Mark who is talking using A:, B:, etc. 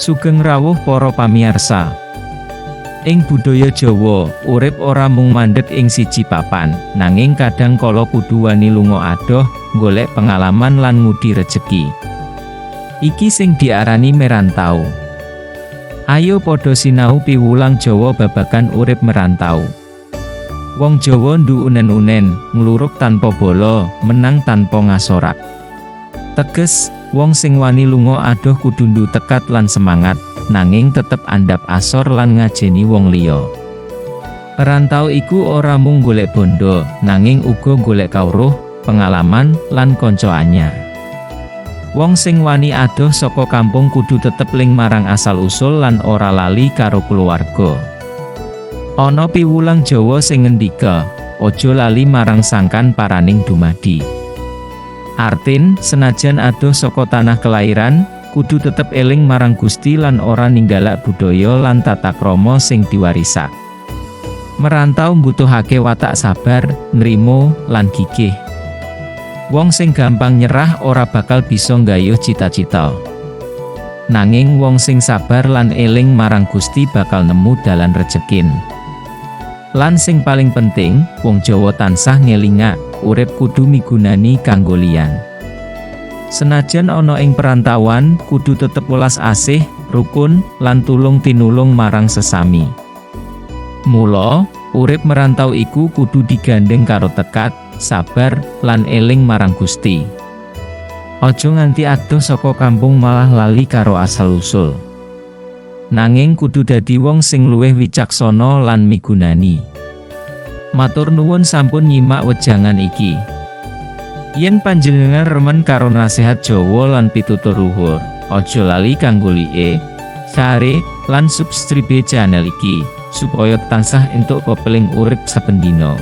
A: Sugeng rawuh para pamiyarsa. Ing budaya Jawa, urip ora mung mandheg ing siji papan, nanging kadang kala kudu wani lunga adoh, golek pengalaman lan ngudi rejeki. Iki sing diarani merantau. Ayo padha sinau piwulang Jawa babagan urip merantau. Wong Jawa ndu unen-unen, ngluruk tanpa bala, menang tanpa ngasorak. Teges, wong sing wani lunga adoh kudu ndu tekad lan semangat, nanging tetep andhap asor lan ngajeni wong liya. Rantau iku ora mung golek bondo, nanging uga golek kawruh, pengalaman, lan kanca anyar. Wong sing wani adoh saka kampung kudu tetep ling marang asal-usul lan ora lali karo kulawarga. Ana piwulang Jawa sing ngendika, "Aja lali marang sangkan paraning dumadi." Artine, senajan adoh saka tanah kelairan, kudu tetep eling marang Gusti lan ora ninggalak budaya lan tata krama sing diwarisak. Merantau mbutuhake watak sabar, nrimo, lan gigih. Wong sing gampang nyerah ora bakal bisa nggayuh cita-cita. Nanging wong sing sabar lan eling marang Gusti bakal nemu dalan rejekin. Lan sing paling penting, wong Jawa tansah ngelingak, urip kudu migunani kanggo liyan. Senajan ana ing perantauan, kudu tetep welas asih, rukun, lan tulung tinulung marang sesami. Mula, urip merantau iku kudu digandeng karo tekad, sabar, lan eling marang Gusti. Aja nganti adoh saka kampung malah lali karo asal-usul. Nanging kudu dadi wong sing luwih wicaksana lan migunani. Matur nuwun sampun nyimak wejangan iki. Yen panjenengan remen karo nasihat Jawa lan pitutur luhur, aja lali kanggo like, share, lan subscribe channel iki, supaya tansah entuk pepeling urip saben dina.